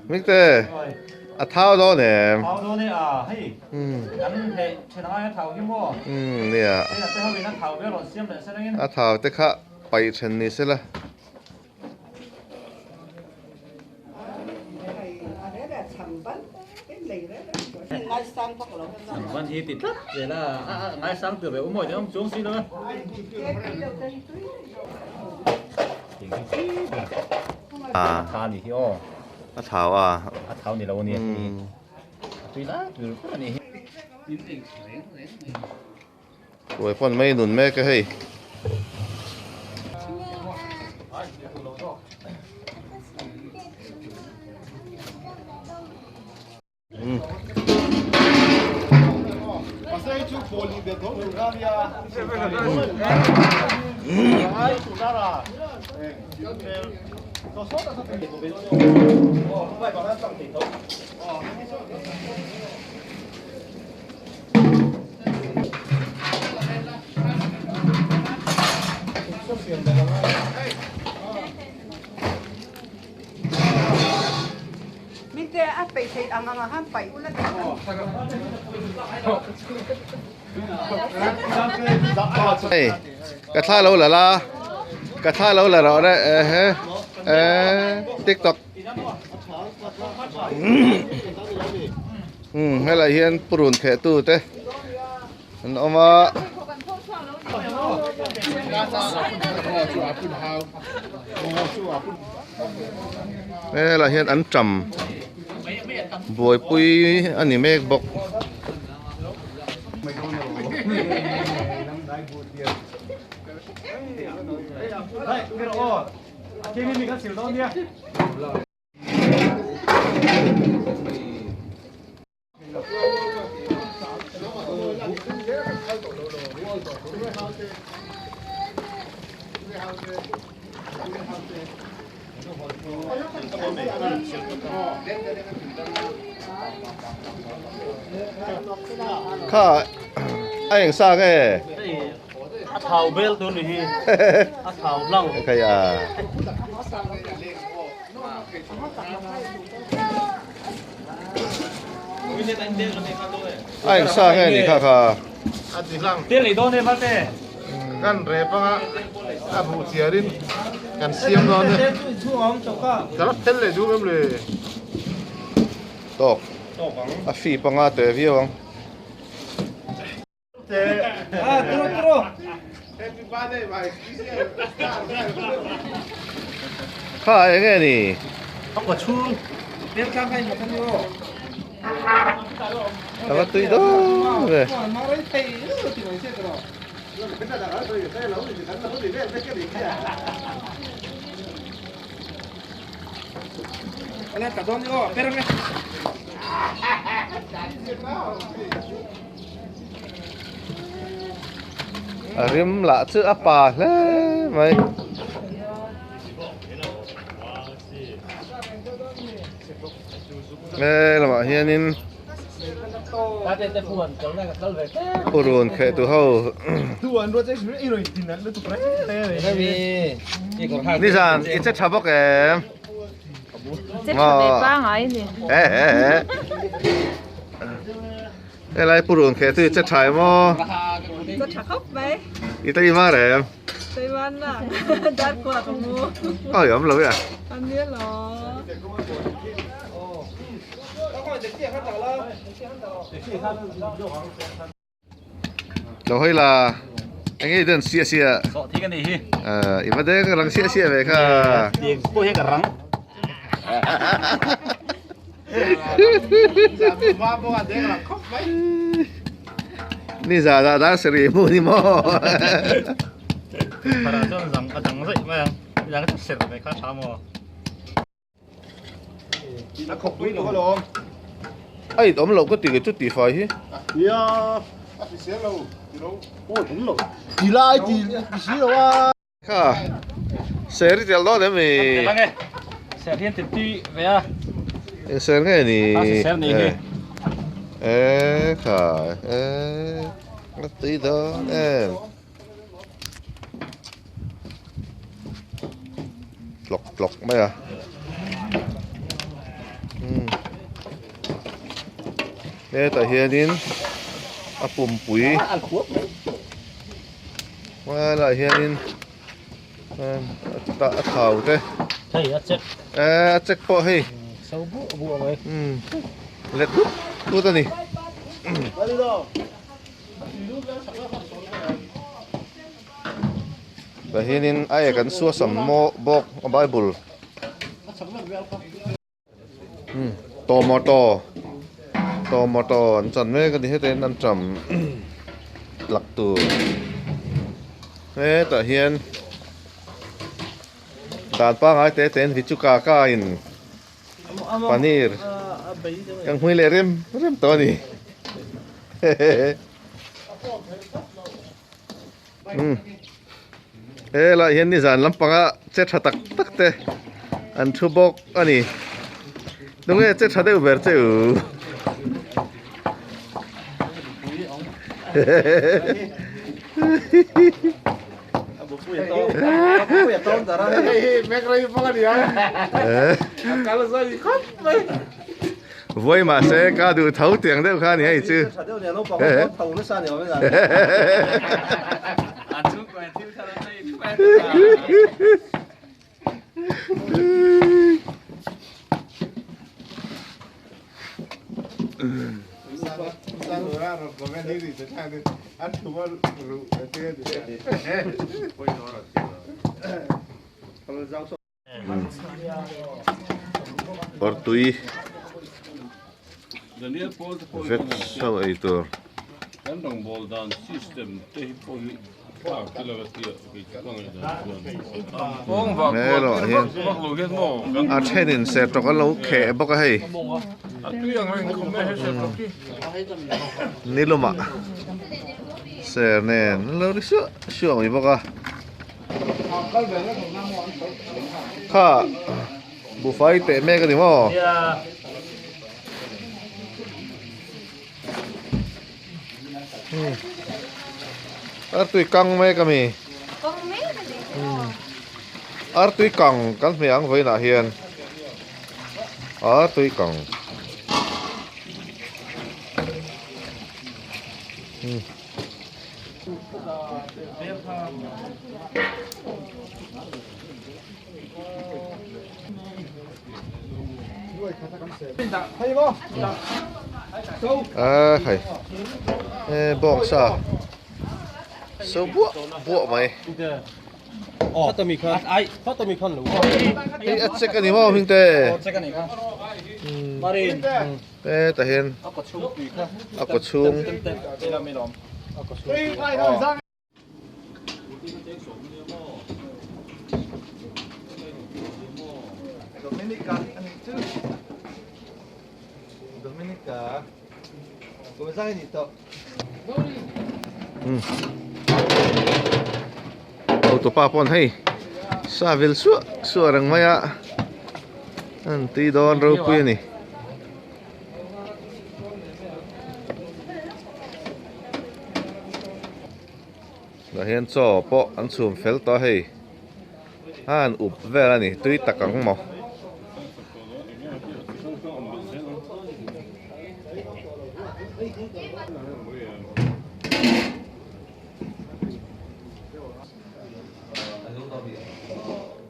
Hmingte, a thau dawn em? Thau dawn e a, hei kan hleh then angai a thau hi maw? Umm nia. Hei a te ho in a thau vel rawn siam leh se rengin. A thau te kha paih then ni sela. Chhamban hi ti tlat zel a, a ngaisang tur ve u mawi te awm chuang si lo a. A tha ni hi aw. A thau a. A thau ni lo a ni. A tui lai tur ber a ni hi. Tuai pawn mai nun mek a hei. Minte a peih theih ang ang a han paih ula tih kan Hei ka thla lo la la ka thla lo la rawh re ehe e tiktok umm helai hian purun theh tu te an awm a. Helai hian an tam buaipui a ni mek bawk. Kha a eng sa nge? A thau bel tur ni hi. A thau hlang. Khai a. A eng sa nge ni kha kha? Tel ei dawn e Valte. Kan rep anga a buh chiarin kan siam dawn e. Ka la fel leh duh em le? Tawk. A fee panga te viau ang. Kha eng nge ni? A va tui dawn ve. A rim lah chu a pa hle mai. He lamah hianin purun kheh tu ho nizan i che tha bawk em? Che tha ve pangai a ni. Helai purun kheh chu i che tha em aw? Che tha khawp mai. I tlei mar em? Tlei mar na dar kuah ka mu. Awi awm lo e a. A nia lo. Lo hawi la eng nge i den siah siah. Sawh thik a nih hi. I va deng rang siah siah ve kha. Tiang pawh hian ka rang. Ni za za dar seri mu ni maw. Phara chuan zang a dang zaih mai ang. Zang chu ser ve kha tha maw. A khawk pui lo alawm. A it awm lo ka ti ke chu tihfai hi. Nia a ti sel lo ti lo. Aw awm lo. Ti lai ti ti si lo a. Kha ser i tel dawn em ni? Tel ange. Ser hian ti tui ve a. Eng ser nge ni? A ser ni hi. E kha e a tui dawn em. Tlawk tlawk mai a. Hetah hianin a pumpui helaiah hianin a thau te a check pawh hei let dup dup a ni. Tah hianin a ek an suasam bawk a bible. Tomato tomato an chan mek a ni heta in an ṭam tlak tur hetah hian dan pangai te te in vichuka ka in paneer kan hmui leh rem rem tawh a ni hehehe. Helaiah hian nizan lampanga che tha tak tak te an thu bawk a ni tunge che tha deuh ber che u Vawi mahse ka duh tho tiang deuh kha a ni hei chu. Partui vek ho ei tur. Helaw ah hian a thenin sertawk an lo kheh bawk a hei nilumah ser nen an lo ri suah suah mai bawk a. Kha buhfai teh mek a ni maw? Artui kang mek a mi? Artui kang kan hmeh ang vawiinah hian artui kang. A khai e bawng sa so buah buah mai hei a check a ni maw hming te hetah hian a kaw chhung Hotupa pawn hei sa vil suah suah reng mai a an tui dawn ropui a ni. Tah hian chaw pawh an chhum fel tawh a hei a han up vel a ni tui tak ang maw.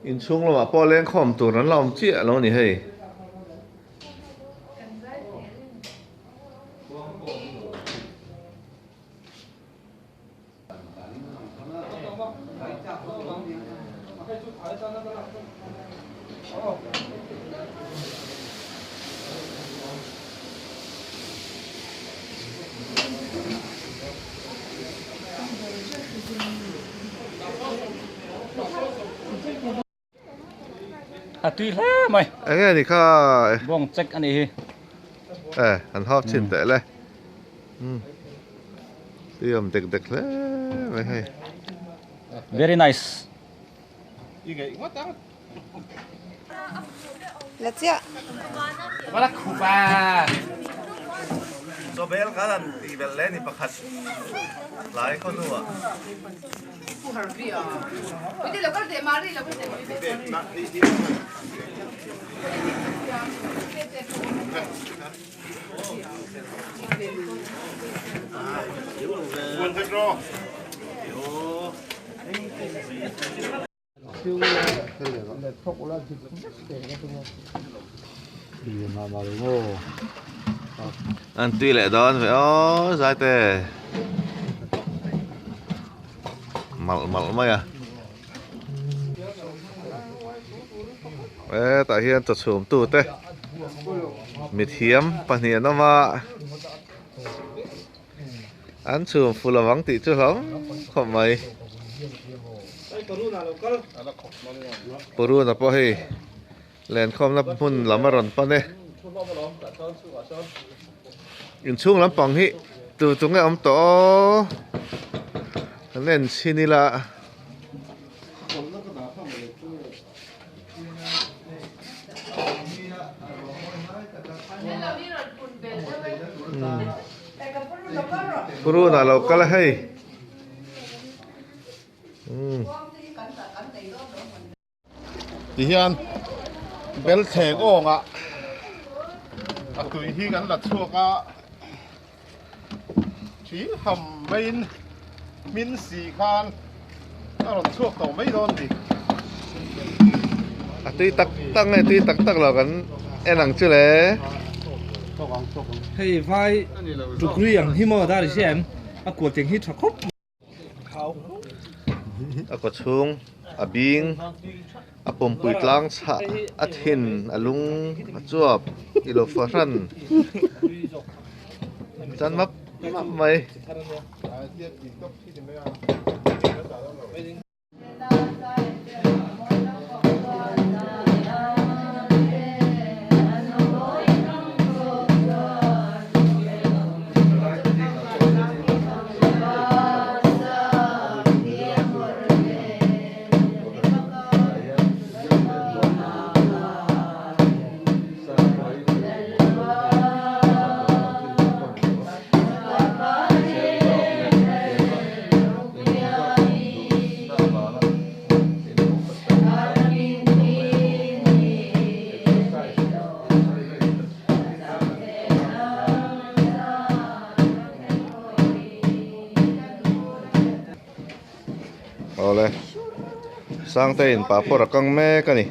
Inchhung lamah pawh lengkhawm tur an la awm chiah lo a ni hei. A tui hle mai. Enge ni kha. Bawng check a nih hi. E an hawk chin teh le. Tui awm dek dek hle mai hei. Very nice. La chiah. Chawbel khan an tih belh leh ni pakhat tlai khaw hnuah. An tui leh dawn ve aw zai te malh malh mai a hetah hian chaw chhum tu te mithiam pahnih an awm a an chhum fuh lovang tih chu hlauh khawp mai purun a pawh hei Lenkhawmna hmun lam a rawn pan e. Inchhung lampang hi tu tu nge awm tawh aw? Kan en chhin ila. Purun ah lo kal a hei. Ti hian belthleng awngah a tui hi kan la chhuak a, thil ham maiin hmin si khan a rawn chhuak tawh mai dawn a ni. A tui tak tak nge tui tak tak lo kan en ang chu le. Hei vai tukri ang hi maw dar i hria em? A kual teng hi tha khawp. A kaw chhung a bing a pumpui tlang chhah a thin a lung a chuap i lo fahran chuan map map mai. Awle Sangte in papawr a kang mek a ni.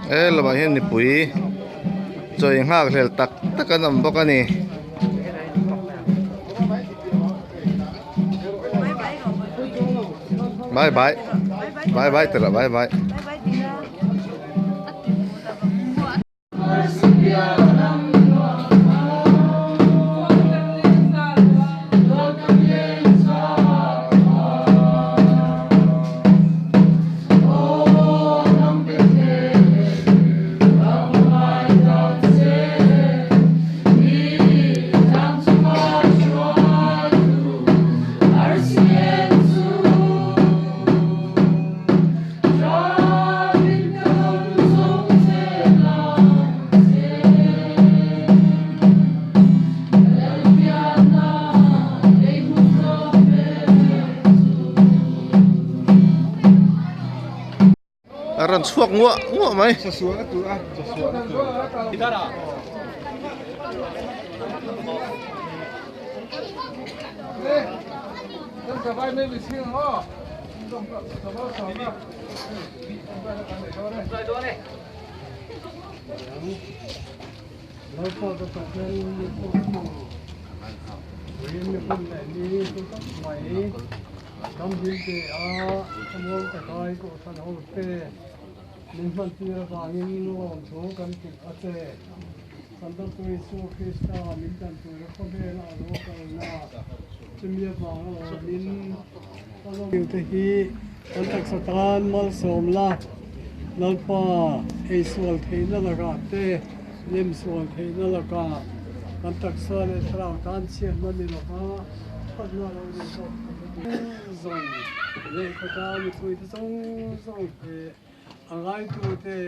He lamah hian mipui chaw in nghak hlel tak tak an awm bawk a ni. Bye bye bye bye tira bye bye. A rawn chhuak nguah nguah mai. Te hi kan taksa tan malsawm la Lalpa ei sual theihna lakah te nem sual theihna lakah kan taksa leh thlarau tan chhiatna ni lova thatna lo ni zawk zawng lehkha mipui te zawng zawng leh a ngaitute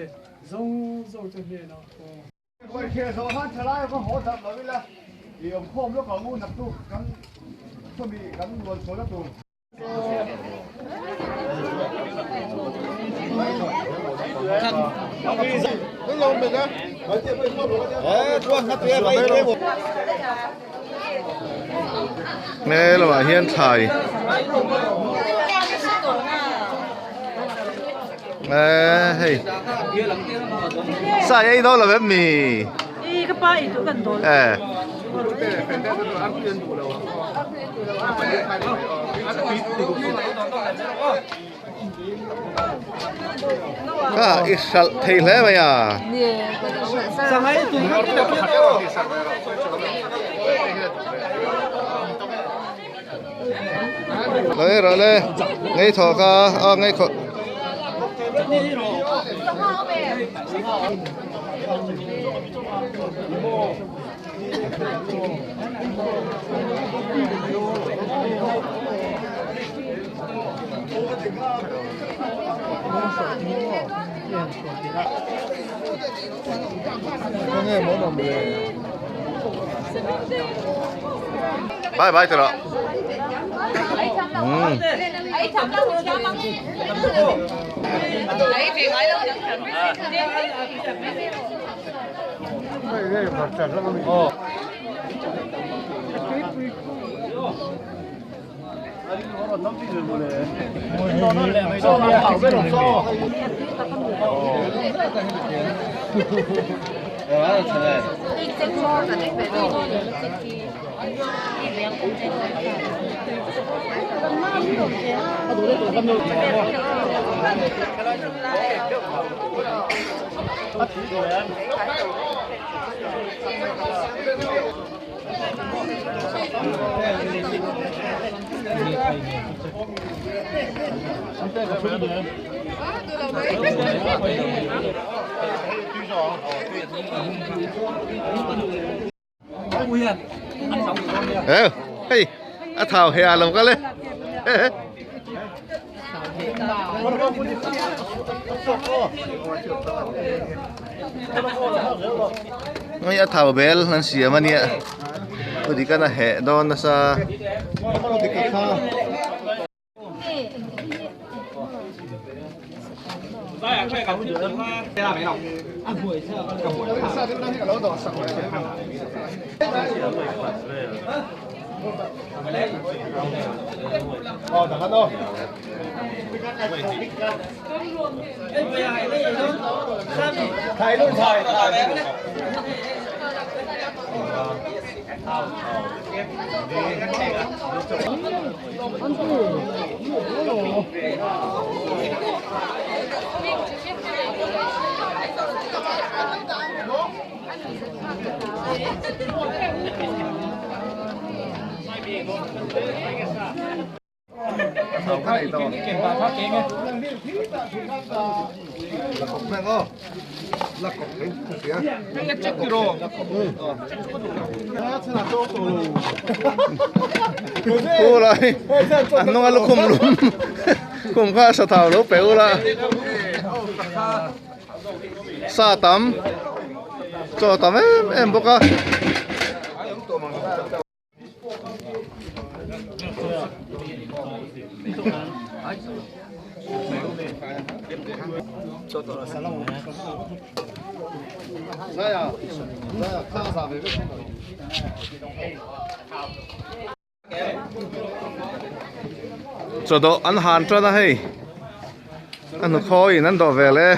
zawng zawng te hnenah pawh. He lamah hian thlai Eee hei Sai ei dawn lo em mi? I ka pa ei tur kan dawn. Eh. Ka i hralh thei hle mai a. Lo ei rawh le ngei thaw kha a ngei khaw Bye bye tawh umm. Ê, hey, a thảo hè làm cái lên. Ngay a thảo bel an siam a nia heti kan a heh dawn nasa. Pu lai an hnung a lukhum lum khum kha a sa thau lo pe ula sa tam chaw tam em em bawk a. Chaw dawh an han tan a hei a hnukhawi in an dawh vel e.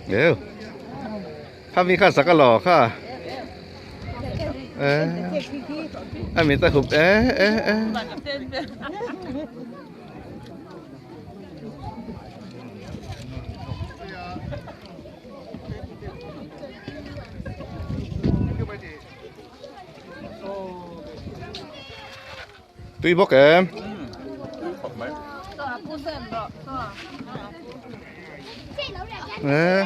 Đều. Kha mi kha sak a law kha. A mi ta hup e e e. Tui bawk em? Ê,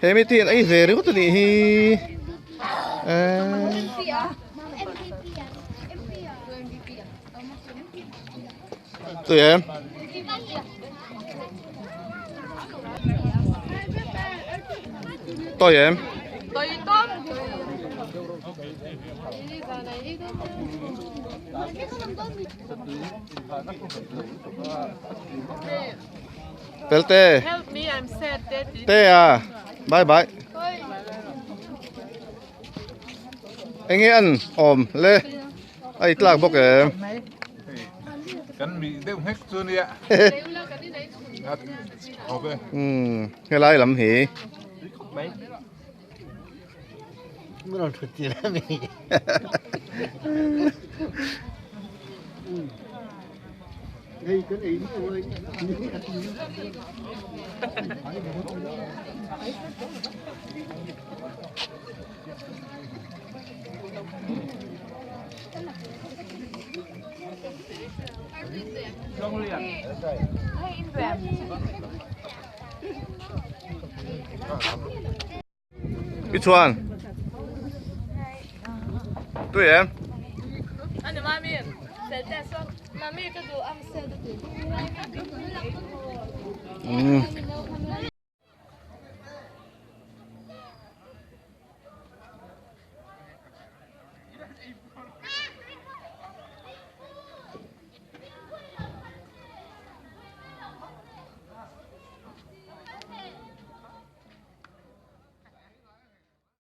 he mi tin ei ve ringawt anih hi. Ê. Tui em? Toi em? Pelte. Help me, I'm sad, Daddy. Te à. Bye bye. Enge an awm le a i tlak bawk em. Kan mi deuh nghek chu nia. Hawp e. Umm helai lam hi. Pi Chuan Tui em? Umm.